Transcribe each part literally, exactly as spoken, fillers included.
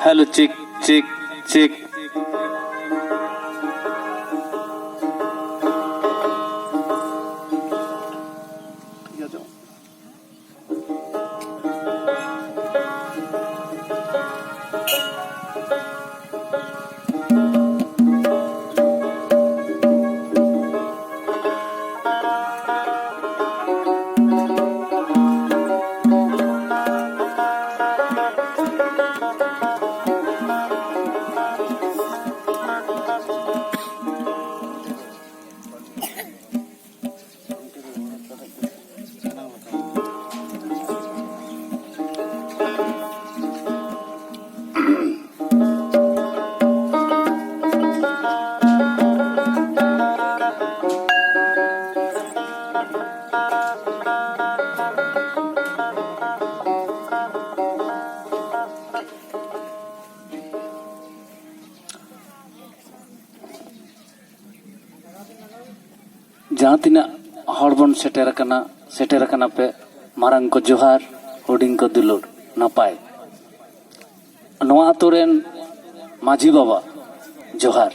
Hello, check, check, check. ᱡᱟᱦᱟᱸ ᱛᱤᱱᱟᱹᱜ ᱦᱚᱲ ᱵᱚᱱ ᱥᱮᱴᱮᱨ ᱟᱠᱟᱱᱟ, ᱥᱮᱴᱮᱨ ᱟᱠᱟᱱᱟ ᱯᱮ, ᱢᱟᱨᱟᱝ ᱠᱚ ᱡᱚᱦᱟᱨ, ᱦᱩᱰᱤᱧ ᱠᱚ ᱫᱩᱞᱟᱹᱲ, ᱱᱟᱯᱟᱭ᱾ ᱱᱚᱣᱟ ᱟᱛᱳ ᱨᱮᱱ ᱢᱟᱹᱡᱷᱤ ᱵᱟᱵᱟ ᱡᱚᱦᱟᱨ,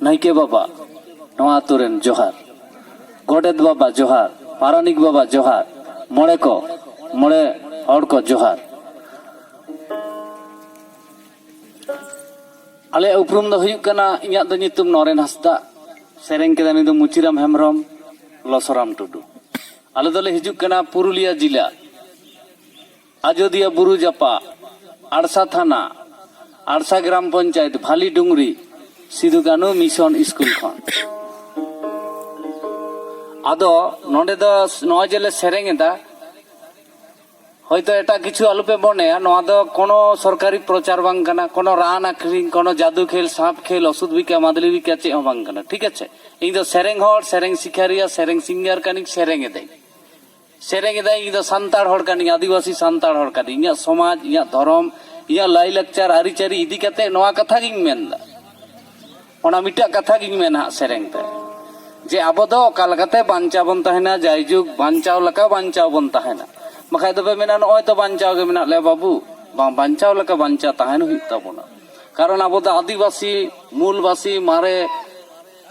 ᱱᱟᱭᱠᱮ ᱵᱟᱵᱟ ᱱᱚᱣᱟ ᱟᱛᱳ ᱨᱮᱱ ᱡᱚᱦᱟᱨ, ᱜᱚᱰᱮᱛ ᱵᱟᱵᱟ ᱡᱚᱦᱟᱨ, ᱯᱟᱨᱟᱱᱤᱠ ᱵᱟᱵᱟ ᱡᱚᱦᱟᱨ, ᱢᱚᱬᱮ ᱠᱚ, ᱢᱚᱬᱮ ᱦᱚᱲ ᱠᱚ ᱡᱚᱦᱟᱨ᱾ ᱟᱞᱮᱭᱟᱜ ᱩᱯᱨᱩᱢ ᱫᱚ ᱦᱩᱭᱩᱜ ᱠᱟᱱᱟ, ᱤᱧᱟᱹᱜ ᱫᱚ ᱧᱩᱛᱩᱢ ᱱᱚᱨᱮᱱ ᱦᱟᱸᱥᱫᱟ, ᱥᱮᱨᱮᱧ ᱠᱮᱫᱟ ᱱᱩᱭ ᱫᱚ ᱢᱩᱪᱤᱨᱟᱢ ᱦᱮᱢᱵᱨᱚᱢ, ᱞᱚᱥᱚᱨᱟᱢ ᱴᱩᱰᱩ᱾ ᱟᱞᱮ ᱫᱚᱞᱮ ᱦᱤᱡᱩᱜ ᱠᱟᱱᱟ ᱯᱩᱨᱩᱞᱤᱭᱟᱹ ᱡᱤᱞᱟ, ᱟᱡᱚᱫᱤᱭᱟᱹ ᱵᱩᱨᱩ ᱡᱟᱯᱟᱜ, ᱟᱲᱥᱟ ᱛᱷᱟᱱᱟ, ᱟᱲᱥᱟ ᱜᱨᱟᱢ ᱯᱚᱧᱪᱟᱭᱮᱛ, ᱵᱷᱟᱞᱤ ᱰᱩᱝᱨᱤ, ᱥᱤᱫᱩ ᱠᱟᱹᱱᱦᱩ ᱢᱤᱥᱚᱱ ᱥᱠᱩᱞ ᱠᱷᱚᱱ᱾ ᱟᱫᱚ ᱱᱚᱰᱮ ᱫᱚ ᱱᱚᱜᱼᱚᱭ ᱡᱮᱞᱮ ᱥᱮᱨᱮᱧ ᱮᱫᱟ, ᱦᱚᱭᱛᱚ ᱮᱴᱟᱜ ᱠᱤᱪᱷᱩ ᱟᱞᱚᱯᱮ ᱢᱚᱱᱮᱭᱟ, ᱱᱚᱣᱟ ᱫᱚ ᱠᱳᱱᱳ ᱥᱚᱨᱠᱟᱨᱤ ᱯᱨᱚᱪᱟᱨ ᱵᱟᱝ ᱠᱟᱱᱟ, ᱠᱳᱱᱳ ᱨᱟᱱ ᱟᱠᱷᱨᱤᱧ, ᱠᱳᱱᱳ ᱡᱟᱫᱩ ᱠᱷᱮᱞ, ᱥᱟᱸᱯ ᱠᱷᱮᱞ, ᱚᱥᱩᱫ ᱵᱤᱠᱟ, ᱢᱟᱫᱞᱤ ᱵᱤᱠᱟ ᱪᱮᱫ ᱦᱚᱸ ᱵᱟᱝ ᱠᱟᱱᱟ, ᱴᱷᱤᱠ ᱟᱪᱷᱮ? ᱤᱧ ᱫᱚ ᱥᱮᱨᱮᱧ ᱦᱚᱲ, ᱥᱮᱨᱮᱧ ᱥᱤᱠᱟᱹᱨᱤᱭᱟᱹ, ᱥᱮᱨᱮᱧ ᱥᱤᱝᱜᱟᱨ ᱠᱟᱹᱱᱟᱹᱧ, ᱥᱮᱨᱮᱧ ᱮᱫᱟᱹᱧ᱾ ᱥᱮᱨᱮᱧ ᱮᱫᱟᱹᱧ, ᱤᱧ ᱫᱚ ᱥᱟᱱᱛᱟᱲ ᱦᱚᱲ ᱠᱟᱹᱱᱟᱹᱧ, ᱟᱹᱫᱤᱵᱟᱹᱥᱤ ᱥᱟᱱᱛᱟᱲ ᱦᱚᱲ ᱠᱟᱹᱱᱟᱹᱧ᱾ ᱤᱧᱟᱹᱜ ᱥᱚᱢᱟᱡᱽ, ᱤᱧᱟᱹᱜ ᱫᱷᱚᱨᱚᱢ, ᱤᱧᱟᱹᱜ ᱞᱟᱭᱼᱞᱟᱠᱪᱟᱨ, ᱟᱹᱨᱤᱪᱟᱹᱞᱤ ᱤᱫᱤ ᱠᱟᱛᱮ ᱱᱚᱣᱟ ᱠᱟᱛᱷᱟ ᱜᱤᱧ ᱢᱮᱱᱫᱟ᱾ ᱚᱱᱟ ᱢᱤᱫᱴᱟᱝ ᱠᱟᱛᱷᱟ ᱜᱤᱧ ᱢᱮᱱᱟ ᱦᱟᱸᱜ ᱥᱮᱨᱮᱧ ᱛᱮ, ᱡᱮ ᱟᱵᱚ ᱫᱚ ᱚᱠᱟ ᱞᱮᱠᱟᱛᱮ ᱵᱟᱧᱪᱟᱣ ᱵᱚᱱ ᱛᱟᱦᱮᱱᱟ, ᱡᱟᱭᱡᱩᱜᱽ ᱵᱟᱧᱪᱟᱣ ᱞᱮᱠᱟ ᱵᱟᱧᱪᱟᱣ ᱵᱚᱱ ᱛᱟᱦᱮᱱᱟ᱾ ᱵᱟᱠᱷᱟᱡ ᱫᱚᱯᱮ ᱢᱮᱱᱟ, "ᱱᱚᱜᱼᱚᱭ ᱛᱚ ᱵᱟᱧᱪᱟᱣ ᱜᱮ ᱢᱮᱱᱟᱜ ᱞᱮᱭᱟ ᱵᱟᱹᱵᱩ᱾" ᱵᱟᱝ, ᱵᱟᱧᱪᱟᱣ ᱞᱮᱠᱟ ᱵᱟᱧᱪᱟᱣ ᱛᱟᱦᱮᱱ ᱦᱩᱭᱩᱜ ᱛᱟᱵᱚᱱᱟ᱾ ᱠᱟᱨᱚᱱ ᱟᱵᱚ ᱫᱚ ᱟᱹᱫᱤᱵᱟᱹᱥᱤ, ᱢᱩᱞᱵᱟᱹᱥᱤ, ᱢᱟᱨᱮ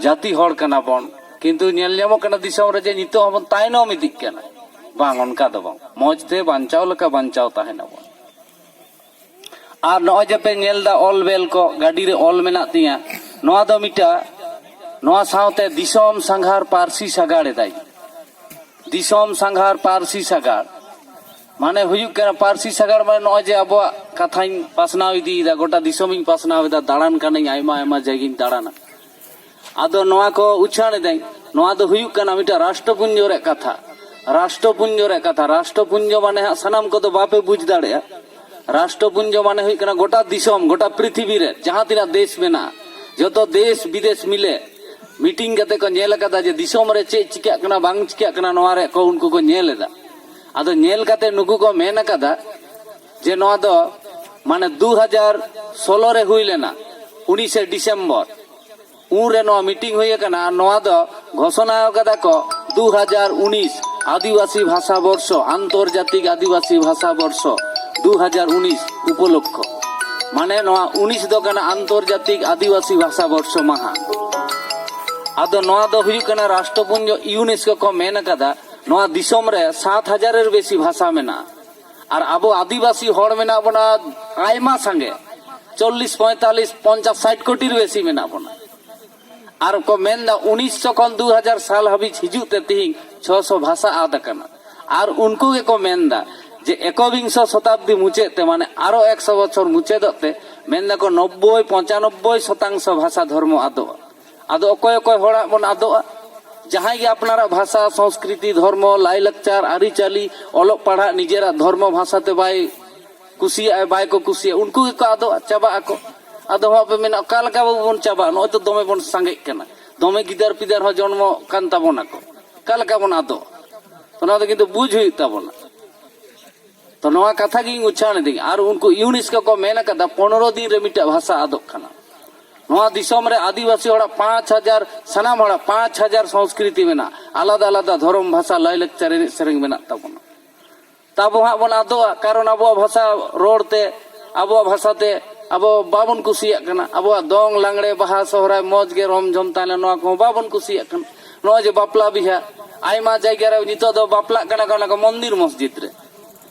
ᱡᱟᱹᱛᱤ ᱦᱚᱲ ᱠᱟᱱᱟ ᱵᱚᱱ᱾ ᱠᱤᱱᱛᱩ ᱧᱮᱞ ᱧᱟᱢᱚᱜ ᱠᱟᱱᱟ ᱫᱤᱥᱚᱢ ᱨᱮ ᱡᱮ ᱱᱤᱛᱚᱜ ᱦᱚᱸᱵᱚᱱ ᱛᱟᱭᱱᱚᱢ ᱤᱫᱤᱜ ᱠᱟᱱᱟ᱾ ᱵᱟᱝ, ᱚᱱᱠᱟ ᱫᱚ ᱵᱟᱝ, ᱢᱚᱡᱽ ᱛᱮ ᱵᱟᱧᱪᱟᱣ ᱞᱮᱠᱟ ᱵᱟᱧᱪᱟᱣ ᱛᱟᱦᱮᱱᱟᱵᱚᱱ᱾ ᱟᱨ ᱱᱚᱜᱼᱚᱭ ᱡᱮ ᱯᱮ ᱧᱮᱞ ᱫᱟ ᱚᱞ ᱵᱮᱞ ᱠᱚ, ᱜᱟᱹᱰᱤ ᱨᱮ ᱚᱞ ᱢᱮᱱᱟᱜ ᱛᱤᱧᱟ, ᱱᱚᱣᱟ ᱫᱚ ᱢᱤᱫᱴᱟᱝ, ᱱᱚᱣᱟ ᱥᱟᱶᱛᱮ ᱫᱤᱥᱚᱢ ᱥᱟᱸᱜᱷᱟᱨ ᱯᱟᱹᱨᱥᱤ ᱥᱟᱜᱟᱲ ᱮᱫᱟᱭ᱾ ᱫᱤᱥᱚᱢ ᱥᱟᱸᱜᱷᱟᱨ ᱯᱟᱹᱨᱥᱤ ᱥᱟᱜᱟᱲ ᱢᱟᱱᱮ ᱦᱩᱭᱩᱜ ᱠᱟᱱᱟ, ᱯᱟᱹᱨᱥᱤ ᱥᱟᱜᱟᱲ ᱢᱟᱱᱮ ᱱᱚᱜᱼᱚᱭ ᱡᱮ ᱟᱵᱚᱣᱟᱜ ᱠᱟᱛᱷᱟᱧ ᱯᱟᱥᱱᱟᱣ ᱤᱫᱤᱭᱮᱫᱟ, ᱜᱚᱴᱟ ᱫᱤᱥᱚᱢᱤᱧ ᱯᱟᱥᱱᱟᱣ ᱮᱫᱟ, ᱫᱟᱬᱟᱱ ᱠᱟᱹᱱᱟᱹᱧ, ᱟᱭᱢᱟ ᱟᱭᱢᱟ ᱡᱟᱭᱜᱟᱧ ᱫᱟᱬᱟᱱᱟ᱾ ᱟᱫᱚ ᱱᱚᱣᱟ ᱠᱚ ᱩᱪᱷᱟᱹᱱ ᱮᱫᱟᱹᱧ, ᱱᱚᱣᱟ ᱫᱚ ᱦᱩᱭᱩᱜ ᱠᱟᱱᱟ ᱢᱤᱫᱴᱟᱝ ᱨᱟᱥᱴᱨᱚᱯᱩᱧᱡᱚ ᱨᱮᱭᱟᱜ ᱠᱟᱛᱷᱟ᱾ ᱨᱟᱥᱴᱨᱚᱯᱩᱧᱡᱚ ᱨᱮᱭᱟᱜ ᱠᱟᱛᱷᱟ, ᱨᱟᱥᱴᱨᱚᱯᱩᱧᱡᱚ ᱢᱟᱱᱮ ᱦᱟᱸᱜ ᱥᱟᱱᱟᱢ ᱠᱚᱫᱚ ᱵᱟᱯᱮ ᱵᱩᱡᱽ ᱫᱟᱲᱮᱭᱟᱜᱼᱟ᱾ ᱨᱟᱥᱴᱨᱚᱯᱩᱧᱡᱚ ᱢᱟᱱᱮ ᱦᱩᱭᱩᱜ ᱠᱟᱱᱟ ᱜᱚᱴᱟ ᱫᱤᱥᱚᱢ, ᱜᱚᱴᱟ ᱯᱨᱤᱛᱷᱤᱵᱤ ᱨᱮ ᱡᱟᱦᱟᱸ ᱛᱤᱱᱟᱹᱜ ᱫᱮᱥ ᱢᱮᱱᱟᱜᱼᱟ, ᱡᱚᱛᱚ ᱫᱮᱥ ᱵᱤᱫᱮᱥ ᱢᱤᱞᱮ ᱢᱤᱴᱤᱝ ᱠᱟᱛᱮ ᱠᱚ ᱧᱮᱞ ᱟᱠᱟᱫᱟ ᱡᱮ ᱫᱤᱥᱚᱢ ᱨᱮ ᱪᱮᱫ ᱪᱤᱠᱟᱹᱜ ᱠᱟᱱᱟ, ᱵᱟᱝ ᱪᱤᱠᱟᱹᱜ ᱠᱟᱱᱟ, ᱱᱚᱣᱟ ᱨᱮᱭᱟᱜ ᱠᱚ ᱩᱱᱠᱩ ᱠᱚ ᱧᱮᱞ ᱮᱫᱟ᱾ ᱟᱫᱚ ᱧᱮᱞ ᱠᱟᱛᱮ ᱱᱩᱠᱩ ᱠᱚ ᱢᱮᱱ ᱟᱠᱟᱫᱟ ᱡᱮ ᱱᱚᱣᱟ ᱫᱚ ᱢᱟᱱᱮ ᱫᱩ ᱦᱟᱡᱟᱨ ᱥᱳᱞᱳ ᱨᱮ ᱦᱩᱭ ᱞᱮᱱᱟ, ᱩᱱᱤᱥᱮ ᱰᱤᱥᱮᱢᱵᱚᱨ᱾ ᱩᱱᱨᱮ ᱱᱚᱣᱟ ᱢᱤᱴᱤᱝ ᱦᱩᱭ ᱟᱠᱟᱱᱟ᱾ ᱟᱨ ᱱᱚᱣᱟ ᱫᱚ ᱜᱷᱳᱥᱚᱱᱟ ᱟᱠᱟᱫᱟ ᱠᱚ ᱫᱩ ᱦᱟᱡᱟᱨ ᱩᱱᱤᱥ ᱟᱹᱫᱤᱵᱟᱹᱥᱤ ᱵᱷᱟᱥᱟ ᱵᱚᱨᱥᱚ, ᱟᱱᱛᱚᱨᱡᱟᱛᱤᱠ ᱟᱹᱫᱤᱵᱟᱹᱥᱤ ᱵᱷᱟᱥᱟ ᱵᱚᱨᱥᱚ ᱫᱩ ᱦᱟᱡᱟᱨ ᱩᱱᱤᱥ ᱩᱯᱚᱞᱚᱠᱠᱷᱚ᱾ ᱢᱟᱱᱮ ᱱᱚᱣᱟ ᱩᱱᱤᱥ ᱫᱚ ᱠᱟᱱᱟ ᱟᱱᱛᱚᱨᱡᱟᱛᱤᱠ ᱟᱹᱫᱤᱵᱟᱹᱥᱤ ᱵᱷᱟᱥᱟ ᱵᱚᱨᱥᱚ ᱢᱟᱦᱟ᱾ ᱟᱫᱚ ᱱᱚᱣᱟ ᱫᱚ ᱦᱩᱭᱩᱜ ᱠᱟᱱᱟ ᱨᱟᱥᱴᱨᱚᱯᱩᱧᱡᱚ, ᱤᱭᱩᱱᱮᱥᱠᱳ ᱠᱚ ᱢᱮᱱ ᱟᱠᱟᱫᱟ ᱱᱚᱣᱟ ᱫᱤᱥᱚᱢ ᱨᱮ ᱥᱟᱛ ᱦᱟᱡᱟᱨ ᱮᱨ ᱵᱮᱥᱤ ᱵᱷᱟᱥᱟ ᱢᱮᱱᱟᱜᱼᱟ᱾ ᱟᱨ ᱟᱵᱚ ᱟᱹᱫᱤᱵᱟᱹᱥᱤ ᱦᱚᱲ ᱢᱮᱱᱟᱜ ᱵᱚᱱᱟ ᱟᱭᱢᱟ ᱥᱟᱸᱜᱮ, ᱪᱚᱞᱞᱤᱥ, ᱯᱚᱸᱭᱛᱟᱞᱞᱤᱥ, ᱯᱚᱧᱪᱟᱥ, ᱥᱟᱴ ᱠᱳᱴᱤᱨ ᱵᱮᱥᱤ ᱢᱮᱱᱟᱜ ᱵᱚᱱᱟ᱾ ᱟᱨ ᱠᱚ ᱢᱮᱱᱫᱟ ᱩᱱᱤᱥᱥᱚ ᱠᱷᱚᱱ ᱫᱩ ᱦᱟᱡᱟᱨ ᱥᱟᱞ ᱦᱟᱹᱵᱤᱡ ᱦᱤᱡᱩᱜ ᱛᱮ ᱛᱤᱦᱤᱧ ᱪᱷᱚᱥᱚ ᱵᱷᱟᱥᱟ ᱟᱫ ᱟᱠᱟᱱᱟ᱾ ᱟᱨ ᱩᱱᱠᱩ ᱜᱮᱠᱚ ᱢᱮᱱᱫᱟ ᱡᱮ ᱮᱠᱚᱵᱤᱝᱥᱚ ᱥᱚᱛᱟᱵᱫᱤ ᱢᱩᱪᱟᱹᱫ ᱛᱮ, ᱢᱟᱱᱮ ᱟᱨᱚ ᱮᱠᱥᱚ ᱵᱚᱪᱷᱚᱨ ᱢᱩᱪᱟᱹᱫᱚᱜ ᱛᱮ, ᱢᱮᱱᱫᱟᱠᱚ ᱱᱚᱵᱵᱳᱭ ᱯᱚᱸᱪᱟᱱᱚᱵᱵᱳᱭ ᱥᱚᱛᱟᱝᱥᱚ ᱵᱷᱟᱥᱟ ᱫᱷᱚᱨᱢᱚ ᱟᱫᱚᱜᱼᱟ᱾ ᱟᱫᱚ ᱚᱠᱚᱭ ᱚᱠᱚᱭ ᱦᱚᱲᱟᱜ ᱵᱚᱱ ᱟᱫᱚᱜᱼᱟ? ᱡᱟᱦᱟᱸᱭ ᱜᱮ ᱟᱯᱱᱟᱨᱟᱜ ᱵᱷᱟᱥᱟ, ᱥᱚᱝᱥᱠᱨᱤᱛᱤ, ᱫᱷᱚᱨᱢᱚ, ᱞᱟᱭᱼᱞᱟᱠᱪᱟᱨ, ᱟᱹᱨᱤᱪᱟᱹᱞᱤ, ᱚᱞᱚᱜ ᱯᱟᱲᱦᱟᱜ, ᱱᱤᱡᱮᱨᱟᱜ ᱫᱷᱚᱨᱢᱚ ᱵᱷᱟᱥᱟ ᱛᱮ ᱵᱟᱭ ᱠᱩᱥᱤᱭᱟᱜᱼᱟ, ᱵᱟᱭ ᱠᱚ ᱠᱩᱥᱤᱭᱟᱜᱼᱟ, ᱩᱱᱠᱩ ᱜᱮᱠᱚ ᱟᱫᱚᱜᱼᱟ, ᱪᱟᱵᱟᱜ ᱟᱠᱚ᱾ ᱟᱫᱚ ᱦᱚᱸ ᱟᱯᱮ ᱢᱮᱱᱟ, "ᱚᱠᱟ ᱞᱮᱠᱟ ᱵᱟᱵᱚᱱ ᱪᱟᱵᱟᱜᱼᱟ? ᱱᱚᱜᱼᱚᱭ ᱛᱚ ᱫᱚᱢᱮ ᱵᱚᱱ ᱥᱟᱸᱜᱮᱜ ᱠᱟᱱᱟ, ᱫᱚᱢᱮ ᱜᱤᱫᱟᱹᱨ ᱯᱤᱫᱟᱹᱨ ᱦᱚᱸ ᱡᱚᱱᱢᱚ ᱠᱟᱱ ᱛᱟᱵᱚᱱᱟ ᱠᱚ, ᱚᱠᱟ ᱞᱮᱠᱟ ᱵᱚᱱ ᱟᱫᱚᱜᱼᱟ?" ᱛᱚ ᱱᱚᱣᱟ ᱫᱚ ᱠᱤᱱᱛᱩ ᱵᱩᱡᱽ ᱦᱩᱭᱩᱜ ᱛᱟᱵᱚᱱᱟ᱾ ᱛᱚ ᱱᱚᱣᱟ ᱠᱟᱛᱷᱟ ᱜᱤᱧ ᱩᱪᱷᱟᱹᱱ ᱮᱫᱟᱹᱧ᱾ ᱟᱨ ᱩᱱᱠᱩ ᱤᱭᱩᱱᱮᱥᱠᱳ ᱠᱚ ᱢᱮᱱ ᱟᱠᱟᱫᱟ ᱯᱚᱱᱨᱚ ᱫᱤᱱ ᱨᱮ ᱢᱤᱫᱴᱟᱝ ᱵᱷᱟᱥᱟ ᱟᱫᱚᱜ ᱠᱟᱱᱟ᱾ ᱱᱚᱣᱟ ᱫᱤᱥᱚᱢ ᱨᱮ ᱟᱹᱫᱤᱵᱟᱹᱥᱤ ᱦᱚᱲᱟᱜ ᱯᱟᱸᱪ ᱦᱟᱡᱟᱨ, ᱥᱟᱱᱟᱢ ᱦᱚᱲᱟᱜ ᱯᱟᱸᱪ ᱦᱟᱡᱟᱨ ᱥᱚᱝᱥᱠᱨᱤᱛᱤ ᱢᱮᱱᱟᱜᱼᱟ, ᱟᱞᱟᱫᱟ ᱟᱞᱟᱫᱟ ᱫᱷᱚᱨᱚᱢ, ᱵᱷᱟᱥᱟ, ᱞᱟᱭᱼᱞᱟᱠᱪᱟᱨ, ᱮᱱᱮᱡ ᱥᱮᱨᱮᱧ ᱢᱮᱱᱟᱜ ᱛᱟᱵᱚᱱᱟ᱾ ᱛᱟᱵᱚ ᱦᱟᱸᱜ ᱵᱚᱱ ᱟᱫᱚᱜᱼᱟ᱾ ᱠᱟᱨᱚᱱ ᱟᱵᱚᱣᱟᱜ ᱵᱷᱟᱥᱟ ᱨᱚᱲ ᱛᱮ, ᱟᱵᱚᱣᱟᱜ ᱵᱷᱟᱥᱟ ᱛᱮ ᱟᱵᱚ ᱵᱟᱵᱚᱱ ᱠᱩᱥᱤᱭᱟᱜ ᱠᱟᱱᱟ᱾ ᱟᱵᱚᱣᱟᱜ ᱫᱚᱝ, ᱞᱟᱜᱽᱲᱮ, ᱵᱟᱦᱟ, ᱥᱚᱦᱨᱟᱭ ᱢᱚᱡᱽ ᱜᱮ ᱨᱚᱢ ᱡᱷᱚᱢ ᱛᱟᱦᱮᱸ ᱞᱮᱱᱟ, ᱱᱚᱣᱟ ᱠᱚᱦᱚᱸ ᱵᱟᱵᱚᱱ ᱠᱩᱥᱤᱭᱟᱜ ᱠᱟᱱᱟ᱾ ᱱᱚᱜᱼᱚᱭ ᱡᱮ ᱵᱟᱯᱞᱟ ᱵᱤᱦᱟ, ᱟᱭᱢᱟ ᱡᱟᱭᱜᱟ ᱨᱮ ᱱᱤᱛᱚᱜ ᱫᱚ ᱵᱟᱯᱞᱟᱜ ᱠᱟᱱᱟ ᱠᱚ ᱚᱱᱟ ᱠᱚ ᱢᱚᱱᱫᱤᱨ ᱢᱚᱥᱡᱤᱫ ᱨᱮ᱾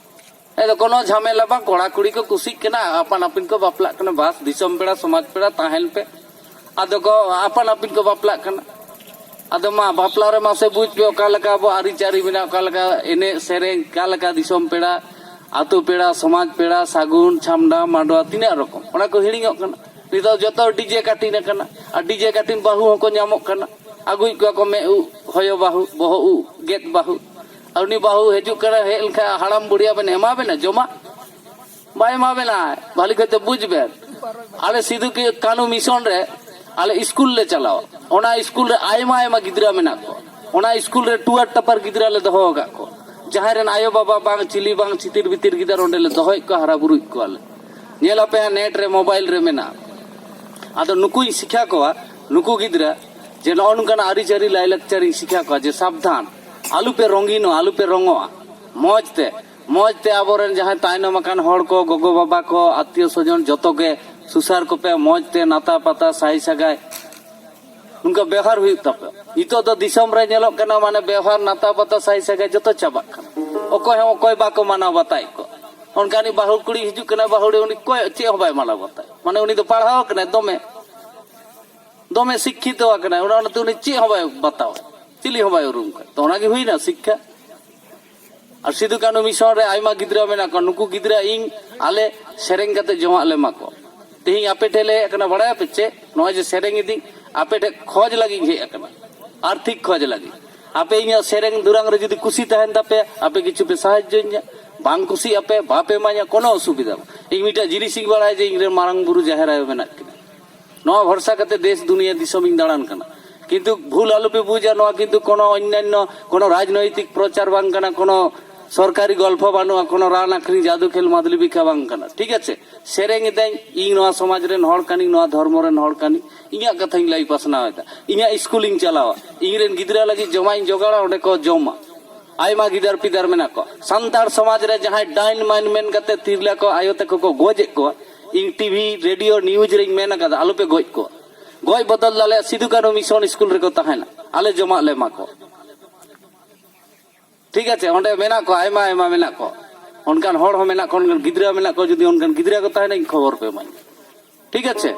ᱮ ᱫᱚ ᱠᱳᱱᱳ ᱡᱷᱟᱢᱮᱞᱟ ᱵᱟᱝ, ᱠᱚᱲᱟ ᱠᱩᱲᱤ ᱠᱚ ᱠᱩᱥᱤᱜ ᱠᱟᱱᱟ, ᱟᱯᱟᱱ ᱟᱹᱯᱤᱱ ᱠᱚ ᱵᱟᱯᱞᱟᱜ ᱠᱟᱱᱟ, ᱵᱟᱥ, ᱫᱤᱥᱚᱢ ᱯᱮᱲᱟ, ᱥᱚᱢᱟᱡᱽ ᱯᱮᱲᱟ ᱛᱟᱦᱮᱱ ᱯᱮ᱾ ᱟᱫᱚ ᱠᱚ ᱟᱯᱟᱱ ᱟᱹᱯᱤᱱ ᱠᱚ ᱵᱟᱯᱞᱟᱜ ᱠᱟᱱᱟ᱾ ᱟᱫᱚ ᱢᱟ ᱵᱟᱯᱞᱟ ᱨᱮ ᱢᱟᱥᱮ ᱵᱩᱡᱽ ᱯᱮ, ᱚᱠᱟ ᱞᱮᱠᱟ ᱟᱵᱚ ᱟᱹᱨᱤᱪᱟᱹᱞᱤ ᱢᱮᱱᱟᱜᱼᱟ, ᱚᱠᱟ ᱞᱮᱠᱟ ᱮᱱᱮᱡ ᱥᱮᱨᱮᱧ, ᱚᱠᱟ ᱞᱮᱠᱟ ᱫᱤᱥᱚᱢ ᱯᱮᱲᱟ, ᱟᱹᱛᱩ ᱯᱮᱲᱟ, ᱥᱚᱢᱟᱡᱽ ᱯᱮᱲᱟ, ᱥᱟᱹᱜᱩᱱ, ᱪᱷᱟᱢᱰᱟ, ᱢᱟᱰᱣᱟ, ᱛᱤᱱᱟᱹᱜ ᱨᱚᱠᱚᱢ, ᱚᱱᱟ ᱠᱚ ᱦᱤᱲᱤᱧᱚᱜ ᱠᱟᱱᱟ᱾ ᱱᱤᱛᱚᱜ ᱡᱚᱛᱚ ᱰᱤᱡᱮ ᱠᱟᱴᱤᱱ ᱟᱠᱟᱱᱟ, ᱟᱨ ᱰᱤᱡᱮ ᱠᱟᱴᱤᱱ ᱵᱟᱹᱦᱩ ᱦᱚᱸᱠᱚ ᱧᱟᱢᱚᱜ ᱠᱟᱱᱟ, ᱟᱹᱜᱩᱭᱮᱫ ᱠᱚᱣᱟ ᱠᱚ ᱢᱮᱫ ᱩᱵ, ᱦᱚᱭᱚ ᱵᱟᱹᱦᱩ, ᱵᱚᱦᱚᱜ ᱩᱵ, ᱜᱮᱫ ᱵᱟᱹᱦᱩ᱾ ᱟᱨ ᱩᱱᱤ ᱵᱟᱹᱦᱩ ᱦᱤᱡᱩᱜ ᱠᱟᱱᱟ, ᱦᱮᱡ ᱞᱮᱱᱠᱷᱟᱱ ᱦᱟᱲᱟᱢ ᱵᱩᱲᱦᱤᱭᱟᱜ ᱵᱮᱱ ᱮᱢᱟ ᱵᱮᱱᱟ ᱡᱚᱢᱟᱜ? ᱵᱟᱭ ᱮᱢᱟ ᱵᱮᱱᱟ᱾ ᱵᱷᱟᱞᱤ ᱠᱟᱛᱮ ᱵᱩᱡᱽ ᱵᱮᱱ, ᱟᱞᱮ ᱥᱤᱫᱩ ᱠᱤ ᱠᱟᱹᱱᱩ ᱢᱤᱥᱚᱱ ᱨᱮ ᱟᱞᱮ ᱥᱠᱩᱞ ᱞᱮ ᱪᱟᱞᱟᱣᱟ᱾ ᱚᱱᱟ ᱥᱠᱩᱞ ᱨᱮ ᱟᱭᱢᱟ ᱟᱭᱢᱟ ᱜᱤᱫᱽᱨᱟᱹ ᱢᱮᱱᱟᱜ ᱠᱚᱣᱟ᱾ ᱚᱱᱟ ᱥᱠᱩᱞ ᱨᱮ ᱴᱩᱣᱟᱨ ᱴᱟᱯᱟᱨ ᱜᱤᱫᱽᱨᱟᱹ ᱞᱮ ᱫᱚᱦᱚ ᱟᱠᱟᱫ ᱠᱚᱣᱟ, ᱡᱟᱦᱟᱸᱭ ᱨᱮᱱ ᱟᱭᱳ ᱵᱟᱵᱟ ᱵᱟᱝ, ᱪᱤᱞᱤ ᱵᱟᱝ, ᱪᱤᱛᱤᱨ ᱵᱤᱛᱤᱨ ᱜᱤᱫᱟᱹᱨ ᱚᱸᱰᱮ ᱞᱮ ᱫᱚᱦᱚᱭᱮᱫ ᱠᱚᱣᱟ, ᱦᱟᱨᱟ ᱵᱩᱨᱩᱭᱮᱫ ᱠᱚᱣᱟᱞᱮ᱾ ᱧᱮᱞ ᱟᱯᱮ ᱦᱟᱸᱜ ᱱᱮᱴ ᱨᱮ, ᱢᱳᱵᱟᱭᱤᱞ ᱨᱮ ᱢᱮᱱᱟᱜᱼᱟ᱾ ᱟᱫᱚ ᱱᱩᱠᱩᱧ ᱥᱤᱠᱷᱟ ᱠᱚᱣᱟ, ᱱᱩᱠᱩ ᱜᱤᱫᱽᱨᱟᱹ, ᱡᱮ ᱱᱚᱜᱼᱚ ᱱᱚᱝᱠᱟᱱᱟᱜ ᱟᱹᱨᱤᱪᱟᱹᱞᱤ ᱞᱟᱭᱼᱞᱟᱠᱪᱟᱨᱤᱧ ᱥᱤᱠᱷᱟ ᱠᱚᱣᱟ, ᱡᱮ ᱥᱟᱵᱫᱷᱟᱱ, ᱟᱞᱚᱯᱮ ᱨᱚᱝᱜᱤᱱᱚᱜᱼᱟ, ᱟᱞᱚᱯᱮ ᱨᱚᱝᱚᱜᱼᱟ᱾ ᱢᱚᱡᱽ ᱛᱮ, ᱢᱚᱡᱽ ᱛᱮ ᱟᱵᱚᱨᱮᱱ ᱡᱟᱦᱟᱸᱭ ᱛᱟᱭᱱᱚᱢ ᱟᱠᱟᱱ ᱦᱚᱲ ᱠᱚ, ᱜᱚᱜᱚ ᱵᱟᱵᱟ ᱠᱚ, ᱟᱛᱛᱤᱭᱚ ᱥᱚᱡᱚᱱ, ᱡᱚᱛᱚ ᱜᱮ ᱥᱩᱥᱟᱨ ᱠᱚᱯᱮ, ᱢᱚᱡᱽ ᱛᱮ ᱱᱟᱛᱟ ᱯᱟᱛᱟ ᱥᱟᱭ ᱥᱟᱜᱟᱭ ᱱᱚᱝᱠᱟ ᱵᱮᱣᱦᱟᱨ ᱦᱩᱭᱩᱜ ᱛᱟᱯᱮ᱾ ᱱᱤᱛᱚᱜ ᱫᱚ ᱫᱤᱥᱚᱢ ᱨᱮ ᱧᱮᱞᱚᱜ ᱠᱟᱱᱟ, ᱢᱟᱱᱮ ᱵᱮᱣᱦᱟᱨ, ᱱᱟᱛᱟ ᱯᱟᱛᱟ ᱥᱟᱭ ᱥᱟᱜᱟᱭ ᱡᱚᱛᱚ ᱪᱟᱵᱟᱜ ᱠᱟᱱᱟ᱾ ᱚᱠᱚᱭ ᱦᱚᱸ ᱚᱠᱚᱭ ᱵᱟᱠᱚ ᱢᱟᱱᱟᱣ ᱵᱟᱛᱟᱣᱮᱫ ᱠᱚ᱾ ᱚᱱᱠᱟᱱᱤᱡ ᱵᱟᱹᱦᱩ ᱠᱩᱲᱤ ᱦᱤᱡᱩᱜ ᱠᱟᱱᱟ, ᱵᱟᱹᱦᱩ ᱩᱱᱤ ᱚᱠᱚᱭ ᱪᱮᱫ ᱦᱚᱸ ᱵᱟᱭ ᱢᱟᱱᱟᱣ ᱵᱟᱛᱟᱣ, ᱢᱟᱱᱮ ᱩᱱᱤ ᱫᱚ ᱯᱟᱲᱦᱟᱣ ᱠᱟᱱᱟᱭ ᱫᱚᱢᱮ, ᱫᱚᱢᱮ ᱥᱤᱠᱠᱷᱤᱛᱚ ᱟᱠᱟᱱᱟᱭ, ᱚᱱᱟ, ᱚᱱᱟᱛᱮ ᱩᱱᱤ ᱪᱮᱫ ᱦᱚᱸ ᱵᱟᱭ ᱵᱟᱛᱟᱣᱟ, ᱪᱤᱞᱤ ᱦᱚᱸ ᱵᱟᱭ ᱩᱨᱩᱢ ᱠᱚᱣᱟ᱾ ᱛᱚ ᱚᱱᱟᱜᱮ ᱦᱩᱭᱱᱟ ᱥᱤᱠᱠᱷᱟ᱾ ᱟᱨ ᱥᱤᱫᱩ ᱠᱟᱹᱱᱩ ᱢᱤᱥᱚᱱ ᱨᱮ ᱟᱭᱢᱟ ᱜᱤᱫᱽᱨᱟᱹ ᱢᱮᱱᱟᱜ ᱠᱚᱣᱟ, ᱱᱩᱠᱩ ᱜᱤᱫᱽᱨᱟᱹ ᱤᱧ, ᱟᱞᱮ ᱥᱮᱨᱮᱧ ᱠᱟᱛᱮ ᱡᱚᱢᱟᱜ ᱞᱮ ᱮᱢᱟ ᱠᱚᱣᱟ᱾ ᱛᱮᱦᱮᱧ ᱟᱯᱮ ᱴᱷᱮᱡ ᱞᱮ ᱦᱮᱡ ᱟᱠᱟᱱᱟ, ᱵᱟᱲᱟᱭᱟᱯᱮ ᱪᱮᱫ? ᱱᱚᱜᱼᱚᱭ ᱡᱮ ᱥᱮᱨᱮᱧ ᱤᱫᱤᱧ, ᱟᱯᱮ ᱴᱷᱮᱡ ᱠᱷᱚᱡᱽ ᱞᱟᱹᱜᱤᱫ ᱤᱧ ᱦᱮᱡ ᱟᱠᱟᱱᱟ, ᱟᱨᱛᱷᱤᱠ ᱠᱷᱚᱡᱽ ᱞᱟᱹᱜᱤᱫ᱾ ᱟᱯᱮ ᱤᱧᱟᱹᱜ ᱥᱮᱨᱮᱧ ᱫᱩᱨᱟᱝ ᱨᱮ ᱡᱩᱫᱤ ᱠᱩᱥᱤ ᱛᱟᱦᱮᱱ ᱛᱟᱯᱮ, ᱟᱯᱮ ᱠᱤᱪᱷᱩ ᱯᱮ ᱥᱟᱦᱟᱡᱽᱡᱚᱧᱟ, ᱵᱟᱝ ᱠᱩᱥᱤᱜ ᱟᱯᱮ, ᱵᱟᱯᱮ ᱮᱢᱟᱧᱟ, ᱠᱳᱱᱳ ᱚᱥᱩᱵᱤᱫᱷᱟ ᱵᱟᱝ᱾ ᱤᱧ ᱢᱤᱫᱴᱟᱝ ᱡᱤᱱᱤᱥ ᱤᱧ ᱵᱟᱲᱟᱭᱟ ᱡᱮ ᱤᱧ ᱨᱮᱱ ᱢᱟᱨᱟᱝ ᱵᱩᱨᱩ ᱡᱟᱦᱮᱨ ᱟᱭᱳ ᱢᱮᱱᱟᱜ ᱠᱤᱱᱟ᱾ ᱱᱚᱣᱟ ᱵᱷᱚᱨᱥᱟ ᱠᱟᱛᱮ ᱫᱮᱥ ᱫᱩᱱᱤᱭᱟᱹ ᱫᱤᱥᱚᱢ ᱤᱧ ᱫᱟᱬᱟᱱ ᱠᱟᱱᱟ᱾ ᱠᱤᱱᱛᱩ ᱵᱷᱩᱞ ᱟᱞᱚᱯᱮ ᱵᱩᱡᱟ, ᱱᱚᱣᱟ ᱠᱤᱱᱛᱩ ᱠᱳᱱᱳ ᱚᱱᱱᱟᱱᱱᱚ ᱠᱳᱱᱳ ᱨᱟᱡᱽᱱᱳᱭᱛᱤᱠ ᱯᱨᱚᱪᱟᱨ ᱵᱟᱝ ᱠᱟᱱᱟ, ᱠᱳᱱᱳ ᱥᱚᱨᱠᱟᱨᱤ ᱜᱚᱞᱯᱷᱚ ᱵᱟᱹᱱᱩᱜᱼᱟ, ᱠᱳᱱᱳ ᱨᱟᱱ ᱟᱹᱠᱷᱨᱤᱧ ᱡᱟᱫᱩ ᱠᱷᱮᱞ ᱢᱟᱫᱞᱤ ᱵᱤᱠᱟ ᱵᱟᱝ ᱠᱟᱱᱟ, ᱴᱷᱤᱠ ᱟᱪᱷᱮ? ᱥᱮᱨᱮᱧ ᱮᱫᱟᱹᱧ ᱤᱧ ᱱᱚᱣᱟ ᱥᱚᱢᱟᱡᱽ ᱨᱮᱱ ᱦᱚᱲ ᱠᱟᱹᱱᱟᱹᱧ, ᱱᱚᱣᱟ ᱫᱷᱚᱨᱢᱚ ᱨᱮᱱ ᱦᱚᱲ ᱠᱟᱹᱱᱟᱹᱧ, ᱤᱧᱟᱹᱜ ᱠᱟᱛᱷᱟᱧ ᱞᱟᱹᱭ ᱯᱟᱥᱱᱟᱣ ᱮᱫᱟ, ᱤᱧᱟᱹᱜ ᱥᱠᱩᱞᱤᱧ ᱪᱟᱞᱟᱣᱟ, ᱤᱧ ᱨᱮᱱ ᱜᱤᱫᱽᱨᱟᱹ ᱞᱟᱹᱜᱤᱫ ᱡᱚᱢᱟᱜ ᱤᱧ ᱡᱚᱜᱟᱲᱟ, ᱚᱸᱰᱮ ᱠᱚ ᱡᱚᱢᱟ᱾ ᱟᱭᱢᱟ ᱜᱤᱫᱟᱹᱨ ᱯᱤᱫᱟᱹᱨ ᱢᱮᱱᱟᱜ ᱠᱚᱣᱟ᱾ ᱥᱟᱱᱛᱟᱲ ᱥᱚᱢᱟᱡᱽ ᱨᱮ ᱡᱟᱦᱟᱸᱭ ᱰᱟᱭᱤᱱ ᱢᱟᱭᱤᱱ ᱢᱮᱱ ᱠᱟᱛᱮ ᱛᱤᱨᱞᱟᱹ ᱠᱚ, ᱟᱭᱳ ᱛᱟᱠᱚ ᱠᱚ ᱜᱚᱡᱮᱫ ᱠᱚᱣᱟ, ᱤᱧ ᱴᱤᱵᱷᱤ, ᱨᱮᱰᱤᱭᱳ, ᱱᱤᱭᱩᱡᱽ ᱨᱮᱧ ᱢᱮᱱ ᱟᱠᱟᱫᱟ, ᱟᱞᱚᱯᱮ ᱜᱚᱡ ᱠᱚᱣᱟ᱾ ᱜᱚᱡ ᱵᱚᱫᱚᱞ ᱫᱚ ᱟᱞᱮᱭᱟᱜ ᱥᱤᱫᱩ ᱠᱟᱹᱱᱦᱩ ᱢᱤᱥᱚᱱ ᱥᱠᱩᱞ ᱨᱮᱠᱚ ᱛᱟᱦᱮᱱᱟ, ᱟᱞᱮ ᱡᱚᱢᱟᱜ ᱞᱮ ᱮᱢᱟ ᱠᱚᱣᱟ᱾ ᱴᱷᱤᱠ ᱟᱪᱷᱮ, ᱚᱸᱰᱮ ᱢᱮᱱᱟᱜ ᱠᱚᱣᱟ, ᱟᱭᱢᱟ ᱟᱭᱢᱟ ᱢᱮᱱᱟᱜ ᱠᱚᱣᱟ, ᱚᱱᱠᱟᱱ ᱦᱚᱲ ᱦᱚᱸ ᱢᱮᱱᱟᱜ ᱠᱚᱣᱟ, ᱚᱱᱠᱟᱱ ᱜᱤᱫᱽᱨᱟᱹ ᱢᱮᱱᱟᱜ ᱠᱚᱣᱟ᱾ ᱡᱩᱫᱤ ᱚᱱᱠᱟᱱ ᱜᱤᱫᱽᱨᱟᱹ ᱠᱚ ᱛᱟᱦᱮᱱᱟ, ᱤᱧ ᱠᱷᱚᱵᱚᱨ ᱯᱮ ᱮᱢᱟᱹᱧ᱾ ᱴᱷᱤᱠ ᱟᱪᱷᱮ?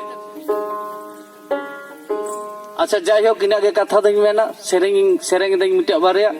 ᱟᱪᱪᱷᱟ, ᱡᱟᱭᱦᱳᱠ, ᱤᱱᱟᱹᱜ ᱜᱮ ᱠᱟᱛᱷᱟ ᱫᱚᱧ ᱢᱮᱱᱟ᱾ ᱥᱮᱨᱮᱧ, ᱥᱮᱨᱮᱧ ᱫᱟᱹᱧ ᱢᱤᱫᱴᱟᱝ ᱵᱟᱨᱭᱟ᱾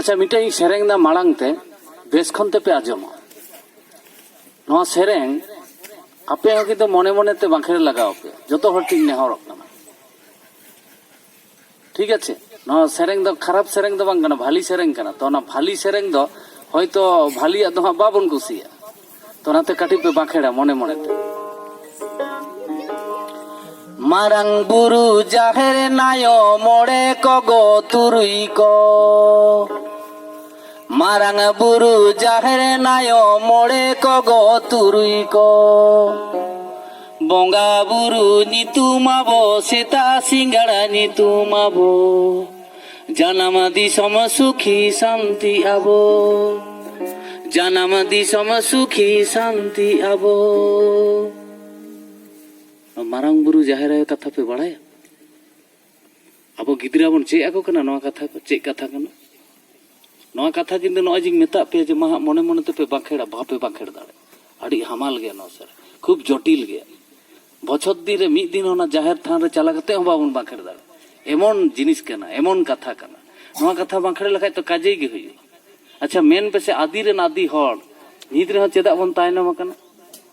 ᱟᱪᱪᱷᱟ, ᱢᱤᱫᱴᱟᱝ ᱤᱧ ᱥᱮᱨᱮᱧ ᱫᱟ, ᱢᱟᱲᱟᱝ ᱛᱮ ᱵᱮᱥ ᱠᱷᱚᱱ ᱛᱮᱯᱮ ᱟᱸᱡᱚᱢᱟ᱾ ᱱᱚᱣᱟ ᱥᱮᱨᱮᱧ ᱟᱯᱮ ᱦᱚᱸ ᱠᱤᱱᱛᱩ ᱢᱚᱱᱮ ᱢᱚᱱᱮ ᱛᱮ ᱵᱟᱸᱠᱷᱮᱲ ᱞᱟᱜᱟᱣ ᱯᱮ, ᱡᱚᱛᱚ ᱦᱚᱲ ᱴᱷᱮᱱ ᱱᱮᱦᱚᱨᱚᱜ ᱠᱟᱱᱟ᱾ ᱴᱷᱤᱠ ᱟᱪᱷᱮ? ᱱᱚᱣᱟ ᱥᱮᱨᱮᱧ ᱫᱚ ᱠᱷᱟᱨᱟᱯ ᱥᱮᱨᱮᱧ ᱫᱚ ᱵᱟᱝ ᱠᱟᱱᱟ, ᱵᱷᱟᱞᱤ ᱥᱮᱨᱮᱧ ᱠᱟᱱᱟ᱾ ᱛᱚ ᱚᱱᱟ ᱵᱷᱟᱞᱤ ᱥᱮᱨᱮᱧ ᱫᱚ ᱦᱚᱭᱛᱚ ᱵᱷᱟᱞᱤᱭᱟᱜ ᱫᱚ ᱦᱟᱸᱜ ᱵᱟᱵᱚᱱ ᱠᱩᱥᱤᱭᱟᱜᱼᱟ᱾ ᱛᱚ ᱚᱱᱟᱛᱮ ᱠᱟᱹᱴᱤᱡ ᱯᱮ ᱵᱟᱸᱠᱷᱮᱲᱟ ᱢᱚᱱᱮ ᱢᱚᱱᱮ ᱛᱮ᱾ ᱢᱟᱨᱟᱝ ᱵᱩᱨᱩ ᱡᱟᱦᱮᱨ ᱱᱟᱭᱚ ᱢᱚᱬᱮ ᱠᱚ ᱜᱚ ᱛᱩᱨᱩᱭ ᱠᱚ᱾ ᱢᱟᱨᱟᱝ ᱵᱩᱨᱩ ᱡᱟᱦᱮᱨ ᱱᱟᱭᱚ ᱢᱚᱬᱮ ᱠᱚ ᱜᱚ ᱛᱩᱨᱩᱭ ᱠᱚ᱾ ᱵᱚᱸᱜᱟ ᱵᱩᱨᱩ ᱧᱩᱛᱩᱢ ᱟᱵᱚ, ᱥᱮᱛᱟᱜ ᱥᱤᱸᱜᱟᱲ ᱧᱩᱛᱩᱢ ᱟᱵᱚ᱾ ᱡᱟᱱᱟᱢ ᱫᱤᱥᱚᱢ ᱥᱩᱠᱷᱤ ᱥᱟᱱᱛᱤ ᱟᱵᱚ᱾ ᱡᱟᱱᱟᱢ ᱫᱤᱥᱚᱢ ᱥᱩᱠᱷᱤ ᱥᱟᱱᱛᱤ ᱟᱵᱚ᱾ ᱢᱟᱨᱟᱝ ᱵᱩᱨᱩ ᱡᱟᱦᱮᱨ ᱟᱭᱳ ᱠᱟᱛᱷᱟ ᱯᱮ ᱵᱟᱲᱟᱭᱟ? ᱟᱵᱚ ᱜᱤᱫᱽᱨᱟᱹ ᱵᱚᱱ ᱪᱮᱫ ᱟᱠᱚ ᱠᱟᱱᱟ ᱱᱚᱣᱟ ᱠᱟᱛᱷᱟ ᱠᱚ? ᱪᱮᱫ ᱠᱟᱛᱷᱟ ᱠᱟᱱᱟ ᱱᱚᱣᱟ ᱠᱟᱛᱷᱟ? ᱠᱤᱱᱛᱩ ᱱᱚᱜᱼᱚᱭ ᱡᱮᱧ ᱢᱮᱛᱟᱜ ᱯᱮᱭᱟ ᱡᱮ ᱢᱟ ᱦᱟᱸᱜ ᱢᱚᱱᱮ ᱢᱚᱱᱮ ᱛᱮᱯᱮ ᱵᱟᱸᱠᱷᱮᱲᱟ, ᱵᱟᱯᱮ ᱵᱟᱸᱠᱷᱮᱲ ᱫᱟᱲᱮᱭᱟᱜᱼᱟ᱾ ᱟᱹᱰᱤ ᱦᱟᱢᱟᱞ ᱜᱮᱭᱟ ᱱᱚᱣᱟ ᱥᱮᱨᱮᱧ, ᱠᱷᱩᱵ ᱡᱚᱴᱤᱞ ᱜᱮᱭᱟ᱾ ᱵᱚᱪᱷᱚᱨ ᱫᱤᱱ ᱨᱮ ᱢᱤᱫ ᱫᱤᱱ ᱚᱱᱟ ᱡᱟᱦᱮᱨ ᱛᱷᱟᱱ ᱨᱮ ᱪᱟᱞᱟᱣ ᱠᱟᱛᱮ ᱦᱚᱸ ᱵᱟᱵᱚᱱ ᱵᱟᱸᱠᱷᱮᱲ ᱫᱟᱲᱮᱭᱟᱜᱼᱟ᱾ ᱮᱢᱚᱱ ᱡᱤᱱᱤᱥ ᱠᱟᱱᱟ, ᱮᱢᱚᱱ ᱠᱟᱛᱷᱟ ᱠᱟᱱᱟ᱾ ᱱᱚᱣᱟ ᱠᱟᱛᱷᱟ ᱵᱟᱸᱠᱷᱮᱲ ᱞᱮᱠᱷᱟᱡ ᱛᱚ ᱠᱟᱡᱮ ᱜᱮ ᱦᱩᱭᱩᱜᱼᱟ᱾ ᱟᱪᱪᱷᱟ, ᱢᱮᱱ ᱯᱮᱥᱮ, ᱟᱫᱤ ᱨᱮᱱ ᱟᱫᱤ ᱦᱚᱲ ᱱᱤᱛ ᱨᱮᱦᱚᱸ ᱪᱮᱫᱟᱜ ᱵᱚᱱ ᱛᱟᱭᱱᱚᱢ ᱟᱠᱟᱱᱟ?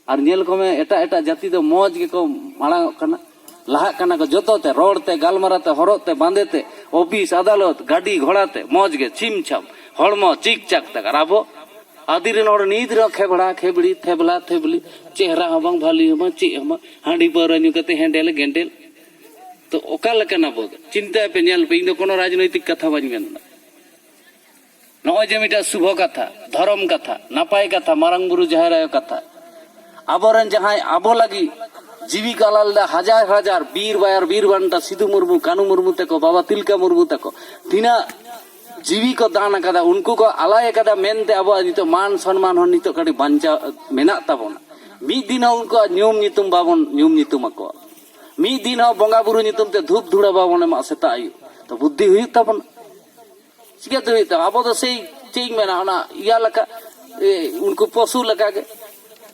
ᱟᱨ ᱧᱮᱞ ᱠᱚᱢᱮ, ᱮᱴᱟᱜ ᱮᱴᱟᱜ ᱡᱟᱹᱛᱤ ᱫᱚ ᱢᱚᱡᱽ ᱜᱮᱠᱚ ᱢᱟᱲᱟᱝ ᱚᱜ ᱠᱟᱱᱟ, ᱞᱟᱦᱟᱜ ᱠᱟᱱᱟ ᱠᱚ, ᱡᱚᱛᱚ ᱛᱮ, ᱨᱚᱲ ᱛᱮ, ᱜᱟᱞᱢᱟᱨᱟᱣ ᱛᱮ, ᱦᱚᱨᱚᱜ ᱛᱮ, ᱵᱟᱸᱫᱮ ᱛᱮ, ᱚᱯᱷᱤᱥ, ᱟᱫᱟᱞᱚᱛ, ᱜᱟᱹᱰᱤ ᱜᱷᱚᱲᱟ ᱛᱮ, ᱢᱚᱡᱽ ᱜᱮ ᱪᱷᱤᱢ ᱪᱷᱟᱢ, ᱦᱚᱲᱢᱚ ᱪᱤᱠ ᱪᱟᱠ ᱛᱟᱠᱚ᱾ ᱟᱨ ᱟᱵᱚ ᱟᱫᱤ ᱨᱮᱱ ᱦᱚᱲ ᱱᱤᱛ ᱨᱮᱦᱚᱸ ᱠᱷᱮᱵᱲᱟ ᱠᱷᱮᱵᱲᱤ, ᱛᱷᱮᱵᱞᱟ ᱛᱷᱮᱵᱞᱤ, ᱪᱮᱦᱨᱟ ᱦᱚᱸ ᱵᱟᱝ, ᱵᱷᱟᱹᱞᱤ ᱦᱚᱸ ᱵᱟᱝ, ᱪᱮᱫ ᱦᱚᱸ ᱵᱟᱝ, ᱦᱟᱺᱰᱤ ᱯᱟᱹᱣᱨᱟᱹ ᱧᱩ ᱠᱟᱛᱮ ᱦᱮᱸᱰᱮᱞ ᱜᱮᱸᱰᱮᱞ᱾ ᱛᱚ ᱚᱠᱟ ᱞᱮᱠᱟᱱ ᱟᱵᱚ ᱫᱚ? ᱪᱤᱱᱛᱟᱹᱭ ᱯᱮ, ᱧᱮᱞ ᱯᱮ, ᱤᱧ ᱫᱚ ᱠᱳᱱᱳ ᱨᱟᱡᱽᱱᱳᱭᱛᱤᱠ ᱠᱟᱛᱷᱟ ᱵᱟᱹᱧ ᱢᱮᱱ ᱮᱫᱟ᱾ ᱱᱚᱜᱼᱚᱭ ᱡᱮ ᱢᱤᱫᱴᱟᱝ ᱥᱩᱵᱷᱚ ᱠᱟᱛᱷᱟ, ᱫᱷᱚᱨᱚᱢ ᱠᱟᱛᱷᱟ, ᱱᱟᱯᱟᱭ ᱠᱟᱛᱷᱟ, ᱢᱟᱨᱟᱝ ᱵᱩᱨᱩ ᱡᱟᱦᱮᱨ ᱟᱭᱳ ᱠᱟᱛᱷᱟ, ᱟᱵᱚᱨᱮᱱ ᱡᱟᱦᱟᱸᱭ ᱟᱵᱚ ᱞᱟᱹᱜᱤᱫ ᱡᱤᱣᱤ ᱠᱚ ᱟᱞᱟ ᱞᱮᱫᱟ, ᱦᱟᱡᱟᱨ ᱦᱟᱡᱟᱨ ᱵᱤᱨ ᱵᱟᱭᱟᱨ ᱵᱤᱨ ᱵᱟᱱᱴᱟ ᱥᱤᱫᱩ ᱢᱩᱨᱢᱩ, ᱠᱟᱹᱱᱩ ᱢᱩᱨᱢᱩ ᱛᱟᱠᱚ, ᱵᱟᱵᱟ ᱛᱤᱞᱠᱟ ᱢᱩᱨᱢᱩ ᱛᱟᱠᱚ ᱛᱤᱱᱟᱹᱜ ᱡᱤᱣᱤ ᱠᱚ ᱫᱟᱱ ᱟᱠᱟᱫᱟ, ᱩᱱᱠᱩ ᱠᱚ ᱟᱞᱟᱭ ᱟᱠᱟᱫᱟ ᱢᱮᱱᱛᱮ ᱟᱵᱚᱣᱟᱜ ᱱᱤᱛᱚᱜ ᱢᱟᱱ ᱥᱚᱱᱢᱟᱱ ᱦᱚᱸ ᱱᱤᱛᱚᱜ ᱠᱟᱹᱴᱤᱡ ᱵᱟᱧᱪᱟᱣ ᱢᱮᱱᱟᱜ ᱛᱟᱵᱚᱱᱟ᱾ ᱢᱤᱫ ᱫᱤᱱ ᱦᱚᱸ ᱩᱱᱠᱩᱣᱟᱜ ᱧᱩᱢ ᱧᱩᱛᱩᱢ ᱵᱟᱵᱚᱱ ᱧᱩᱢ ᱧᱩᱛᱩᱢ ᱟᱠᱚᱣᱟ᱾ ᱢᱤᱫ ᱫᱤᱱ ᱦᱚᱸ ᱵᱚᱸᱜᱟ ᱵᱩᱨᱩ ᱧᱩᱛᱩᱢ ᱛᱮ ᱫᱷᱩᱯ ᱫᱷᱩᱲᱟᱹ ᱵᱟᱵᱚᱱ ᱮᱢᱟ ᱥᱮᱛᱟᱜ ᱟᱹᱭᱩᱵ᱾ ᱛᱚ ᱵᱩᱫᱽᱫᱷᱤ ᱦᱩᱭᱩᱜ ᱛᱟᱵᱚᱱᱟ᱾ ᱪᱤᱠᱟᱹᱛᱮ ᱦᱩᱭᱩᱜ ᱛᱟᱵᱚᱱᱟ? ᱟᱵᱚ ᱫᱚ ᱥᱮᱭ ᱪᱮᱫ ᱤᱧ ᱢᱮᱱᱟ, ᱚᱱᱟ ᱤᱭᱟᱹ ᱞᱮᱠᱟ, ᱮ, ᱩᱱᱠᱩ ᱯᱚᱥᱩ ᱞᱮᱠᱟ ᱜᱮ᱾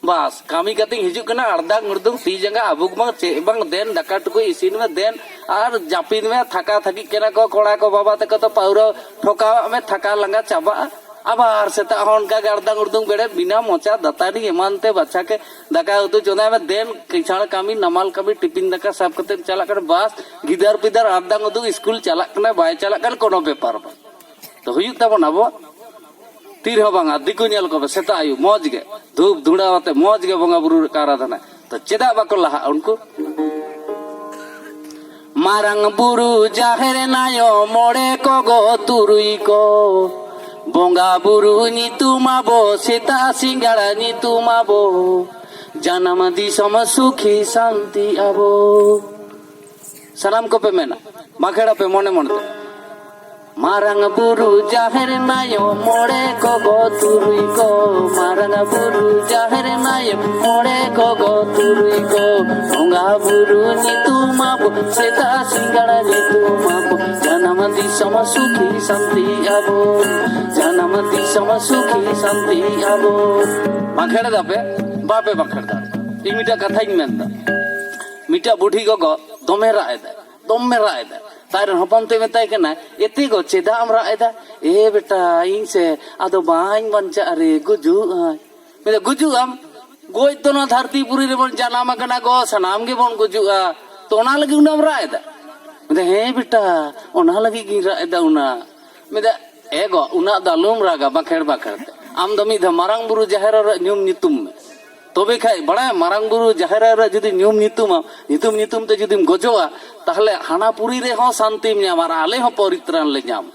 ᱵᱟᱥ, ᱠᱟᱹᱢᱤ ᱠᱟᱛᱮᱧ ᱦᱤᱡᱩᱜ ᱠᱟᱱᱟ, ᱟᱲᱫᱟᱝ ᱩᱲᱫᱩᱝ, ᱛᱤ ᱡᱟᱸᱜᱟ ᱟᱵᱩᱠ ᱵᱟᱝ ᱪᱮᱫ ᱵᱟᱝ, ᱫᱮᱱ ᱫᱟᱠᱟ ᱴᱩᱠᱩᱡ ᱤᱥᱤᱱ ᱢᱮ, ᱫᱮᱱ ᱟᱨ ᱡᱟᱹᱯᱤᱫ ᱢᱮ᱾ ᱛᱷᱟᱠᱟ ᱛᱷᱟᱹᱠᱤᱜ ᱠᱟᱱᱟ ᱠᱚ ᱠᱚᱲᱟ ᱠᱚ, ᱵᱟᱵᱟ ᱛᱟᱠᱚ ᱫᱚ ᱯᱟᱹᱣᱨᱟᱹ ᱴᱷᱚᱠᱟᱣᱟᱜ ᱢᱮ, ᱛᱷᱟᱠᱟ ᱞᱟᱸᱜᱟ ᱪᱟᱵᱟᱜᱼᱟ᱾ ᱟᱵᱟᱨ ᱥᱮᱛᱟᱜ ᱦᱚᱸ ᱚᱱᱠᱟ ᱜᱮ ᱟᱲᱫᱟᱝ ᱩᱲᱫᱩᱝ ᱵᱮᱨᱮᱫ, ᱵᱤᱱᱟ ᱢᱚᱪᱟ ᱫᱟᱹᱛᱟᱹᱱᱤ ᱮᱢᱟᱱ ᱛᱮ ᱵᱟᱪᱷᱟ ᱠᱮ ᱫᱟᱠᱟ ᱩᱛᱩ ᱪᱚᱸᱫᱟᱭ ᱢᱮ, ᱫᱮᱱ ᱠᱤᱥᱟᱬ ᱠᱟᱹᱢᱤ, ᱱᱟᱢᱟᱞ ᱠᱟᱹᱢᱤ, ᱴᱤᱯᱤᱱ ᱫᱟᱠᱟ ᱥᱟᱵ ᱠᱟᱛᱮᱢ ᱪᱟᱞᱟᱜ ᱠᱟᱱᱟ᱾ ᱵᱟᱥ, ᱜᱤᱫᱟᱹᱨ ᱯᱤᱫᱟᱹᱨ ᱟᱲᱫᱟᱝ ᱩᱫᱩᱜ, ᱤᱥᱠᱩᱞ ᱪᱟᱞᱟᱜ ᱠᱟᱱᱟ ᱵᱟᱭ ᱪᱟᱞᱟᱜ ᱠᱟᱱᱟ, ᱠᱳᱱᱳ ᱵᱮᱯᱟᱨ ᱵᱟᱝ᱾ ᱛᱚ ᱦᱩᱭᱩᱜ ᱛᱟᱵᱚᱱ ᱟᱵᱚ ᱛᱤ ᱨᱮᱦᱚᱸ ᱵᱟᱝᱟ᱾ ᱫᱤᱠᱩ ᱧᱮᱞ ᱠᱚᱯᱮ, ᱥᱮᱛᱟᱜ ᱟᱹᱭᱩᱵ ᱢᱚᱡᱽ ᱜᱮ ᱫᱷᱩᱯ ᱫᱷᱩᱲᱟᱹ ᱟᱛᱮ ᱢᱚᱡᱽ ᱜᱮ ᱵᱚᱸᱜᱟ ᱵᱩᱨᱩ ᱨᱮ ᱠᱚ ᱟᱨᱟᱫᱷᱱᱟ᱾ ᱛᱚ ᱪᱮᱫᱟᱜ ᱵᱟᱠᱚ ᱞᱟᱦᱟᱜᱼᱟ ᱩᱱᱠᱩ? ᱢᱟᱨᱟᱝ ᱵᱩᱨᱩ, ᱡᱟᱦᱮᱨ ᱟᱭᱳ, ᱢᱚᱬᱮ ᱠᱚ ᱜᱚ ᱛᱩᱨᱩᱭ ᱠᱚ, ᱵᱚᱸᱜᱟ ᱵᱩᱨᱩ ᱧᱩᱛᱩᱢ ᱟᱵᱚ, ᱥᱮᱛᱟᱜ ᱥᱤᱸᱜᱟᱲ ᱧᱩᱛᱩᱢ ᱟᱵᱚ, ᱡᱟᱱᱟᱢ ᱫᱤᱥᱚᱢ ᱥᱩᱠᱷᱤ ᱥᱟᱱᱛᱤ ᱟᱵᱚ᱾ ᱥᱟᱱᱟᱢ ᱠᱚᱯᱮ ᱢᱮᱱᱟ, ᱵᱟᱸᱠᱷᱮᱲ ᱟᱯᱮ ᱢᱚᱱᱮ ᱢᱚᱱᱮ ᱛᱮ᱾ ᱢᱟᱨᱟᱝ ᱵᱩᱨᱩ, ᱡᱟᱦᱮᱨ ᱟᱭᱳ, ᱢᱚᱬᱮ ᱠᱚ ᱜᱚ ᱛᱩᱨᱩᱭ ᱠᱚ, ᱢᱟᱨᱟᱝ ᱵᱩᱨᱩ, ᱡᱟᱦᱮᱨ ᱟᱭᱳ, ᱢᱚᱬᱮ ᱠᱚ ᱜᱚ ᱛᱩᱨᱩᱭ ᱠᱚ, ᱵᱚᱸᱜᱟ ᱵᱩᱨᱩ ᱧᱩᱛᱩᱢ ᱟᱵᱚ, ᱥᱮᱛᱟᱜ ᱥᱤᱸᱜᱟᱲ ᱧᱩᱛᱩᱢ ᱟᱵᱚ, ᱡᱟᱱᱟᱢ ᱫᱤᱥᱚᱢ ᱥᱩᱠᱷᱤ ᱥᱟᱱᱛᱤ ᱟᱵᱚ, ᱡᱟᱱᱟᱢ ᱫᱤᱥᱚᱢ ᱥᱩᱠᱷᱤ ᱥᱟᱱᱛᱤ ᱟᱵᱚ᱾ ᱵᱟᱸᱠᱷᱮᱲ ᱫᱟᱯᱮ? ᱵᱟᱯᱮ ᱵᱟᱸᱠᱷᱮᱲ ᱫᱟᱲᱮᱭᱟᱜᱼᱟ᱾ ᱤᱧ ᱢᱤᱫᱴᱟᱝ ᱠᱟᱛᱷᱟᱧ ᱢᱮᱱᱫᱟ, ᱢᱤᱫᱴᱟᱝ ᱵᱩᱰᱷᱤ ᱜᱚᱜᱚ ᱫᱚᱢᱮ ᱨᱟᱜ ᱮᱫᱟᱭ, ᱫᱚᱢᱮ ᱨᱟᱜ ᱮᱫᱟᱭ᱾ ᱟᱡ ᱨᱮᱱ ᱦᱚᱯᱚᱱ ᱛᱮ ᱢᱮᱛᱟᱭ ᱠᱟᱱᱟ, "ᱮᱛᱮ ᱜᱚ, ᱪᱮᱫᱟᱜ ᱮᱢ ᱨᱟᱜ ᱮᱫᱟ?" "ᱮ ᱵᱮᱴᱟ, ᱤᱧ ᱥᱮ ᱟᱫᱚ ᱵᱟᱹᱧ ᱵᱟᱧᱪᱟᱜᱼᱟ ᱨᱮ, ᱜᱩᱡᱩᱜ ᱟᱹᱧ᱾" ᱢᱮᱱᱫᱟ, "ᱜᱩᱡᱩᱜ ᱟᱢ? ᱜᱚᱡ ᱫᱚ ᱱᱚᱣᱟ ᱫᱷᱟᱹᱨᱛᱤ ᱯᱩᱨᱤ ᱨᱮᱵᱚᱱ ᱡᱟᱱᱟᱢ ᱟᱠᱟᱱᱟ ᱜᱚ, ᱥᱟᱱᱟᱢ ᱜᱮᱵᱚᱱ ᱜᱩᱡᱩᱜᱼᱟ, ᱛᱚ ᱚᱱᱟ ᱞᱟᱹᱜᱤᱫ ᱩᱱᱟᱹᱜ ᱮᱢ ᱨᱟᱜ ᱮᱫᱟ?" ᱢᱮᱱᱫᱟ, "ᱦᱮᱸ ᱵᱮᱴᱟ, ᱚᱱᱟ ᱞᱟᱹᱜᱤᱫ ᱜᱤᱧ ᱨᱟᱜ ᱮᱫᱟ ᱩᱱᱟᱹᱜ᱾" ᱢᱮᱱᱫᱟ, "ᱮ ᱜᱚ, ᱩᱱᱟᱹᱜ ᱫᱚ ᱟᱞᱚᱢ ᱨᱟᱜᱟ ᱵᱟᱸᱠᱷᱮᱲ ᱵᱟᱸᱠᱷᱮᱲ ᱛᱮ, ᱟᱢ ᱫᱚ ᱢᱤᱫ ᱫᱷᱟᱣ ᱢᱟᱨᱟᱝ ᱵᱩᱨᱩ ᱡᱟᱦᱮᱨ ᱟᱭᱳ ᱨᱮ ᱧᱩᱢ ᱧᱩᱛᱩᱢ ᱢᱮ, ᱛᱚᱵᱮ ᱠᱷᱟᱡ ᱵᱟᱲᱟᱭᱟᱢ, ᱢᱟᱨᱟᱝ ᱵᱩᱨᱩ ᱡᱟᱦᱮᱨ ᱟᱭᱳ ᱨᱮ ᱡᱩᱫᱤ ᱧᱩᱢ ᱧᱩᱛᱩᱢᱟ, ᱧᱩᱛᱩᱢ ᱧᱩᱛᱩᱢ ᱛᱮ ᱡᱩᱫᱤᱢ ᱜᱚᱡᱚᱜᱼᱟ, ᱛᱟᱦᱞᱮ ᱦᱟᱱᱟ ᱯᱩᱨᱤ ᱨᱮᱦᱚᱸ ᱥᱟᱱᱛᱤᱢ ᱧᱟᱢᱟ ᱟᱨ ᱟᱞᱮ ᱦᱚᱸ ᱯᱚᱨᱤᱛᱨᱟᱱ ᱞᱮ ᱧᱟᱢᱟ᱾"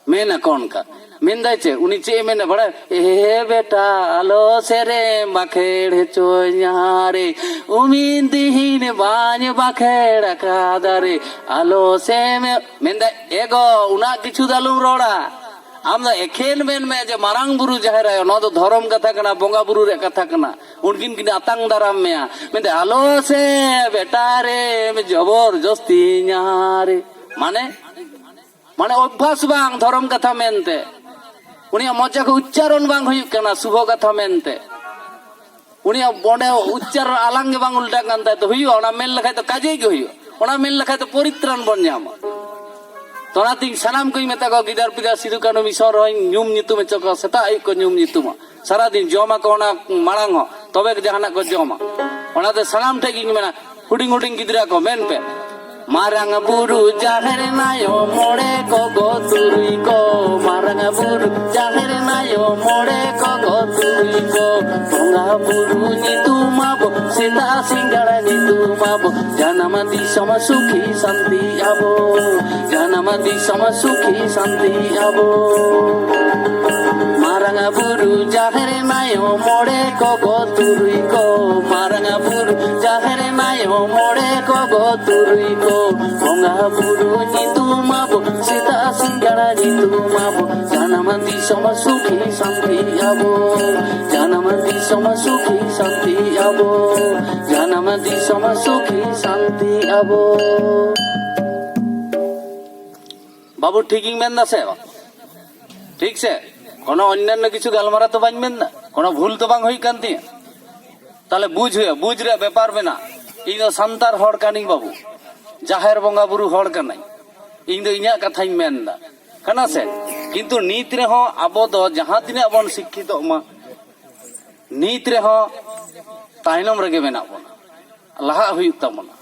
ᱢᱮᱱᱟ ᱠᱚ ᱚᱱᱠᱟ᱾ ᱢᱮᱱᱫᱟᱭ ᱪᱮᱫ? ᱩᱱᱤ ᱪᱮᱫ ᱮ ᱢᱮᱱᱟ ᱵᱟᱲᱟᱭ? "ᱮ ᱵᱮᱴᱟ, ᱟᱞᱚ ᱥᱮᱨᱮᱧ ᱵᱟᱸᱠᱷᱮᱲ ᱦᱚᱪᱚᱧᱟ ᱨᱮ, ᱩᱢᱤᱱ ᱫᱤᱦᱤᱱ ᱵᱟᱹᱧ ᱵᱟᱸᱠᱷᱮᱲ ᱟᱠᱟᱫᱟ ᱨᱮ, ᱟᱞᱚ ᱥᱮᱢ᱾" ᱢᱮᱱᱫᱟᱭ, "ᱮ ᱜᱚ, ᱩᱱᱟᱹᱜ ᱠᱤᱪᱷᱩ ᱫᱚ ᱟᱞᱚᱢ ᱨᱚᱲᱟ, ᱟᱢ ᱫᱚ ᱮᱠᱷᱮᱱ ᱢᱮᱱ ᱢᱮ ᱡᱮ ᱢᱟᱨᱟᱝ ᱵᱩᱨᱩ ᱡᱟᱦᱮᱨ ᱟᱭᱳ, ᱱᱚᱣᱟ ᱫᱚ ᱫᱷᱚᱨᱚᱢ ᱠᱟᱛᱷᱟ ᱠᱟᱱᱟ, ᱵᱚᱸᱜᱟ ᱵᱩᱨᱩ ᱨᱮᱭᱟᱜ ᱠᱟᱛᱷᱟ ᱠᱟᱱᱟ, ᱩᱱᱠᱤᱱ ᱠᱤᱱ ᱟᱛᱟᱝ ᱫᱟᱨᱟᱢ ᱢᱮᱭᱟ᱾" ᱢᱮᱱᱫᱟᱭ, "ᱟᱞᱚ ᱥᱮ ᱵᱮᱴᱟ ᱨᱮᱢ ᱡᱚᱵᱚᱨ ᱡᱚᱥᱛᱤᱧᱟ ᱨᱮ᱾" ᱢᱟᱱᱮ, ᱢᱟᱱᱮ ᱚᱵᱵᱷᱟᱥ ᱵᱟᱝ ᱫᱷᱚᱨᱚᱢ ᱠᱟᱛᱷᱟ ᱢᱮᱱᱛᱮ, ᱩᱱᱤᱭᱟᱜ ᱢᱚᱪᱟ ᱠᱷᱚᱱ ᱩᱪᱪᱟᱨᱚᱱ ᱵᱟᱝ ᱦᱩᱭᱩᱜ ᱠᱟᱱᱟ ᱥᱩᱵᱷᱚ ᱠᱟᱛᱷᱟ ᱢᱮᱱᱛᱮ᱾ ᱩᱱᱤᱭᱟᱜ ᱚᱸᱰᱮ ᱩᱪᱪᱟᱨᱚᱱ ᱟᱞᱟᱝ ᱜᱮ ᱵᱟᱝ ᱩᱞᱴᱟᱜ ᱠᱟᱱ ᱛᱟᱭ, ᱛᱚ ᱦᱩᱭᱩᱜᱼᱟ? ᱚᱱᱟ ᱢᱮᱱ ᱞᱮᱠᱷᱟᱡ ᱫᱚ ᱠᱟᱡᱮ ᱜᱮ ᱦᱩᱭᱩᱜᱼᱟ, ᱚᱱᱟ ᱢᱮᱱ ᱞᱮᱠᱷᱟᱡ ᱫᱚ ᱯᱚᱨᱤᱛᱨᱟᱱ ᱵᱚᱱ ᱧᱟᱢᱟ᱾ ᱛᱚ ᱚᱱᱟᱛᱤᱧ ᱥᱟᱱᱟᱢ ᱠᱚᱧ ᱢᱮᱛᱟ ᱠᱚᱣᱟ, ᱜᱤᱫᱟᱹᱨ ᱯᱤᱫᱟᱹᱨ ᱥᱤᱫᱩ ᱠᱟᱹᱱᱦᱩ ᱢᱤᱥᱚᱱ ᱨᱮᱦᱚᱸᱧ ᱧᱩᱢ ᱧᱩᱛᱩᱢ ᱦᱚᱪᱚ ᱠᱚᱣᱟ, ᱥᱮᱛᱟᱜ ᱟᱹᱭᱩᱵ ᱠᱚ ᱧᱩᱢ ᱧᱩᱛᱩᱢᱟ, ᱥᱟᱨᱟᱫᱤᱱ ᱡᱚᱢᱟᱠᱚ ᱚᱱᱟ ᱢᱟᱲᱟᱝ ᱦᱚᱸ, ᱛᱚᱵᱮ ᱜᱮ ᱡᱟᱦᱟᱱᱟᱜ ᱠᱚ ᱡᱚᱢᱟ᱾ ᱚᱱᱟᱛᱮ ᱥᱟᱱᱟᱢ ᱴᱷᱮᱡ ᱜᱤᱧ ᱢᱮᱱᱟ, ᱦᱩᱰᱤᱧ ᱦᱩᱰᱤᱧ ᱜᱤᱫᱽᱨᱟᱹ ᱠᱚ ᱢᱮᱱ ᱯᱮ, ᱢᱟᱨᱟᱝ ᱵᱩᱨᱩ ᱡᱟᱦᱮᱨ ᱟᱭᱳ ᱢᱚᱬᱮ ᱠᱚ ᱜᱚ ᱛᱩᱨᱩᱭ ᱠᱚ, ᱢᱟᱨᱟᱝ ᱵᱩᱨᱩ ᱡᱟᱦᱮᱨ ᱟᱭᱳ ᱢᱚᱬᱮ ᱠᱚ ᱜᱚ ᱛᱩᱨᱩᱭ ᱠᱚ, ᱵᱚᱸᱜᱟ ᱵᱩᱨᱩ ᱧᱩᱛᱩᱢ ᱟᱵᱚ, ᱥᱮᱛᱟᱜ ᱥᱤᱸᱜᱟᱲ ᱧᱩᱛᱩᱢ ᱟᱵᱚ, ᱡᱟᱱᱟᱢ ᱫᱤᱥᱚᱢ ᱥᱩᱠᱷᱤ ᱥᱟᱱᱛᱤ ᱟᱵᱚ, ᱡᱟᱱᱟᱢ ᱫᱤᱥᱚᱢ ᱥᱩᱠᱷᱤ ᱥᱟᱱᱛᱤ ᱟᱵᱚ᱾ ᱢᱟᱨᱟᱝ ᱵᱩᱨᱩ ᱡᱟᱦᱮᱨ ᱟᱭᱳ ᱢᱚᱬᱮ ᱠᱚ ᱜᱚ ᱛᱩᱨᱩᱭ ᱠᱚ, ᱢᱟᱨᱟᱝ ᱵᱩᱨᱩ ᱡᱟᱦᱮᱨ ᱟᱭᱳ ᱢᱚᱬᱮ ᱠᱚ ᱜᱚ ᱛᱩᱨᱩᱭ ᱠᱚ, ᱵᱚᱸᱜᱟ ᱵᱩᱨᱩ ᱧᱩᱛᱩᱢ ᱟᱵᱚ, ᱥᱮᱛᱟᱜ ᱥᱤᱸᱜᱟᱲ ᱧᱩᱛᱩᱢ ᱟᱵᱚ, ᱡᱟᱱᱟᱢ ᱫᱤᱥᱚᱢ ᱥᱩᱠᱷᱤ ᱥᱟᱱᱛᱤ ᱟᱵᱚ, ᱡᱟᱱᱟᱢ ᱫᱤᱥᱚᱢ ᱥᱩᱠᱷᱤ ᱥᱟᱱᱛᱤ ᱟᱵᱚ, ᱡᱟᱱᱟᱢ ᱫᱤᱥᱚᱢ ᱥᱩᱠᱷᱤ ᱥᱟᱱᱛᱤ ᱟᱵᱚ᱾ ᱵᱟᱹᱵᱩ, ᱴᱷᱤᱠ ᱤᱧ ᱢᱮᱱ ᱫᱟ ᱥᱮ ᱵᱟᱝ? ᱴᱷᱤᱠ ᱥᱮ? ᱠᱳᱱᱳ ᱚᱱᱱᱟᱱᱱᱚ ᱠᱤᱪᱷᱩ ᱜᱟᱞᱢᱟᱨᱟᱣ ᱛᱚ ᱵᱟᱹᱧ ᱢᱮᱱ ᱫᱟ, ᱠᱳᱱᱳ ᱵᱷᱩᱞ ᱛᱚ ᱵᱟᱝ ᱦᱩᱭᱩᱜ ᱠᱟᱱ ᱛᱤᱧᱟᱹ᱾ ᱛᱟᱦᱞᱮ ᱵᱩᱡᱽ ᱦᱩᱭᱩᱜᱼᱟ, ᱵᱩᱡᱽ ᱨᱮᱭᱟᱜ ᱵᱮᱯᱟᱨ ᱢᱮᱱᱟᱜᱼᱟ᱾ ᱤᱧ ᱫᱚ ᱥᱟᱱᱛᱟᱲ ᱦᱚᱲ ᱠᱟᱹᱱᱟᱹᱧ ᱵᱟᱹᱵᱩ, ᱡᱟᱦᱮᱨ ᱵᱚᱸᱜᱟ ᱵᱩᱨᱩ ᱦᱚᱲ ᱠᱟᱱᱟᱹᱧ, ᱤᱧ ᱫᱚ ᱤᱧᱟᱹᱜ ᱠᱟᱛᱷᱟᱧ ᱢᱮᱱ ᱮᱫᱟ, ᱠᱟᱱᱟ ᱥᱮ? ᱠᱤᱱᱛᱩ ᱱᱤᱛ ᱨᱮᱦᱚᱸ ᱟᱵᱚ ᱫᱚ ᱡᱟᱦᱟᱸ ᱛᱤᱱᱟᱹᱜ ᱵᱚᱱ ᱥᱤᱠᱠᱷᱤᱛᱚᱜ ᱢᱟ, ᱱᱤᱛ ᱨᱮᱦᱚᱸ ᱛᱟᱭᱱᱚᱢ ᱨᱮᱜᱮ ᱢᱮᱱᱟᱜ ᱵᱚᱱᱟ᱾ ᱞᱟᱦᱟᱜ ᱦᱩᱭᱩᱜ ᱛᱟᱵᱚᱱᱟ᱾